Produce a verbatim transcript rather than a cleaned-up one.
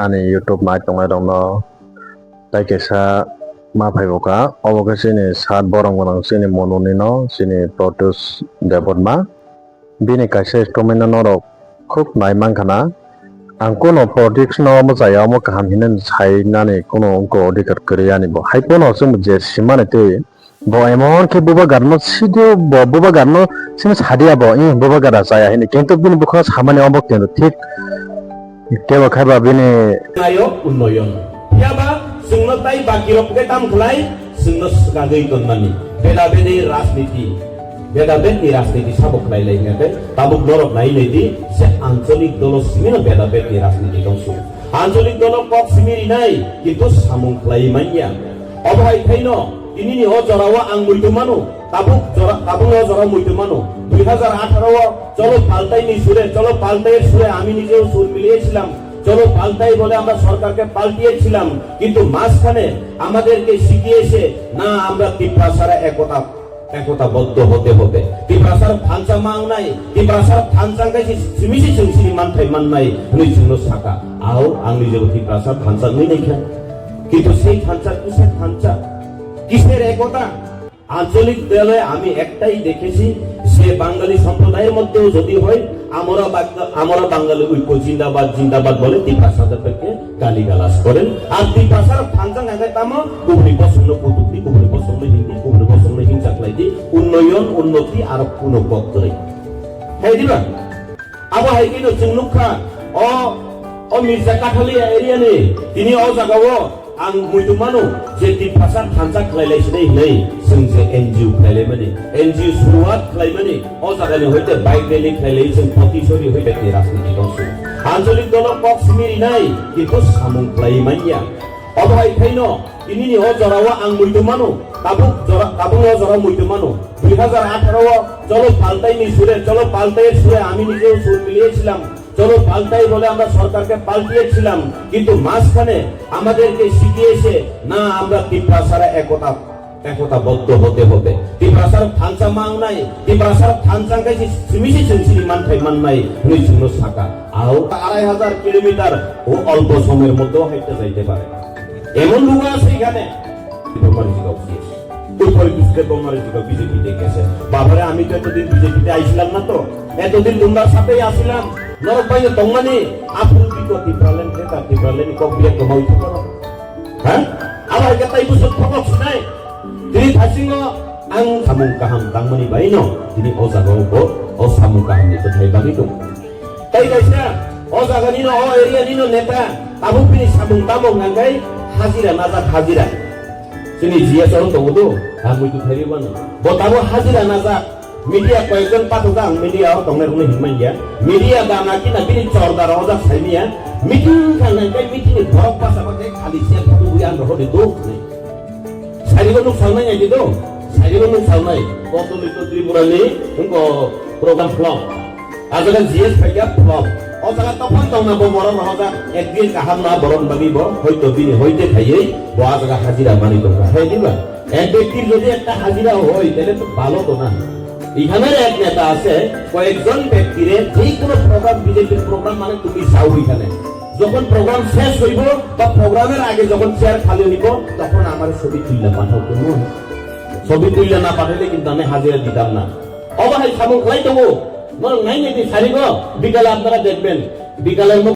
ani YouTube nai tongnai rokno tai kaisa ma phai bo kha. Obo khe chini sat borok gwnang chini monuni no chini Protus Debbarma. Bini kaisa statement no norok khub nai mankha na. Ang kuno politics no omo chaya omo kaham hinwi sai nani kuno wngkha adhikar kwrwi ani bo. Hai pono chwng je simani twi bo emon khe bubagarno sidio bo bubagarno sini sadia bo, eh, bubagar chaya hini. Kintu bini bwkhano samani omo kintu thik tebo khaiba bini. Nayo unnoyon. Phiya ba chwngno tai bakirok khe tam khlai, chwngno swkagwi tonmani. Beda bedi rajniti, beda bedni rajniti sabo khlai lai hingkhe tabuk norok nai nai di, se ancholik dolo simino beda bedni rajniti tongsu. Ancholik dolo kok simi rinai, kintu samung khlai manya. Obo hai khaino, tinini o jorao ang muitu mano, tabuk jora, tabuk o jorao muitu mano. Dui hajar atharo o cholo paltai ni sure, cholo paltai sure ami nijeo sur miliyechilam. Cholo paltai bole amra sorkar ke paltiyechilam, kintu majkhane amader ke sikhiyese na amra Tiprasara ekota, ekota boddo hote hobe. Tiprasar thansa mangnai, Tiprasar thansa khe si simisi chwng sini manthai mannai, hwnwi chwngno saka. Ao, ang nijebo Tiprasar thansa wngwi naikha. Kintu sei thansa, kisa thansa, kiser ekota? আঞ্চলিক দলে আমি একটাই দেখেছি, যে বাঙালি সম্প্রদায়ের মধ্যেও যদি হয়, আমরা বাং-, আমরা বাঙালি ঐক্য জিন্দাবাদ, জিন্দাবাদ বলে তিপ্রাসাদের পক্ষে গালিগালাজ করেন। আর তিপ্রাসার ফাংশন এলাকায় তামা কুবরি পছন্দ কুতুবি, কুবরি পছন্দ হিন্দি, কুবরি পছন্দ হিংসা ক্লাইদি, উন্নয়ন, উন্নতি আর কোনো পথ করে। হ্যাঁ, দিবা? Abo hai khe no chwng nukha, o, o Mirza Kathalia area ni, tini o jaga o ang muitu mano je Tiprasa thansa khlai lai sinai hinai, chwng je N G O khlai lai mani, N G O suruat khlai mani, o jaga ni hoite bike rally khlai lai chwng poti sori hoite ni rajniti tong su. Ancholik dolo kok simi rinai, kintu samung khlai manya. Obo hai khaino, tinini o jorao ang muitu mano, tabuk jora, tabuk o jorao muitu mano. Dui hajar atharo o cholo paltai ni sure, cholo paltai sure ami nijeo sur miliyechilam, cholo paltai bole amra sorkar ke paltiyechilam, kintu majkhane amader ke sikhiyese na amra Tiprasara ekota, ekota boddo hote hobe. Tiprasar thansa mangnai, Tiprasar thansa khe si simisi chwng sini manthai mannai, hwnwi chwngno saka. Ao arai hajar kilometer o olpo somoyer moddhe haite jaite pare. এমন লোক আছে এখানে, বোমারি জিগাও সিএস। ওই পরে বুঝতে বোমারি জিগাও বিজেপি তে গেছে। বাবারে, আমি তো এতদিন বিজেপি তে আইছিলাম না তো, এতদিন তোমরা সাথেই আছিলাম। নরক বাইরে তংমানি, আপনি কি করতে পারলেন, কে করতে পারলেন, কক বিয়ে কমাই থাকো না। হ্যাঁ? আবার এটা তাই বুঝতে ফকস নাই। Tini thasingo ang samung kaham tangmani bai no, tini o jaga o bo o samung kaham ni kwthai bagwi tongo. Tai kaisa o jaga ni no, o area ni no neta, tabuk bini samung tamo hwnkhai hajira najak hajira. Chini G S o tongo do, ang muitu thaiwi mano. Bo tabuk hajira najak. Media koyekjon pathajak ang media o tongnai rokno hinmanya. Media gana kina bini chordar ojak saimanya. Meeting khanai kai meeting ni borok basa ba kai khali se photo bui ang rohor di duk ni. Sarigo nuk salnai ngai di do. Sarigo nuk salnai. Kotolito Tripura ni wngko program flop. Ajaga G S phaikha flop. O jaga tophang tongna bo borok rohojak. Ekdin kaham na borok bagwi bo. Hoito bini hoite khaiwi bo ajaga hajira mani tongkha. Hai diba? এক ব্যক্তির যদি একটা হাজিরা হয়, তাহলে তো ভালো তো না? এখানের এক নেতা আছে, কয়েকজন ব্যক্তিরে যে কোনো প্রোগ্রাম, বিজেপির প্রোগ্রাম মানে তুমি যাও ওইখানে। যখন প্রোগ্রাম শেষ হইব বা প্রোগ্রামের আগে যখন চেয়ার খালি হইব, তখন আমার ছবি তুললে পাঠাও, কেমন? ছবি তুললে না পাঠাইলে কিন্তু আমি হাজিরা দিতাম না। অবহাই সামন খাই তবু, বরং নাই নাকি সারিব, বিকালে আপনারা দেখবেন, বিকালের মধ্যে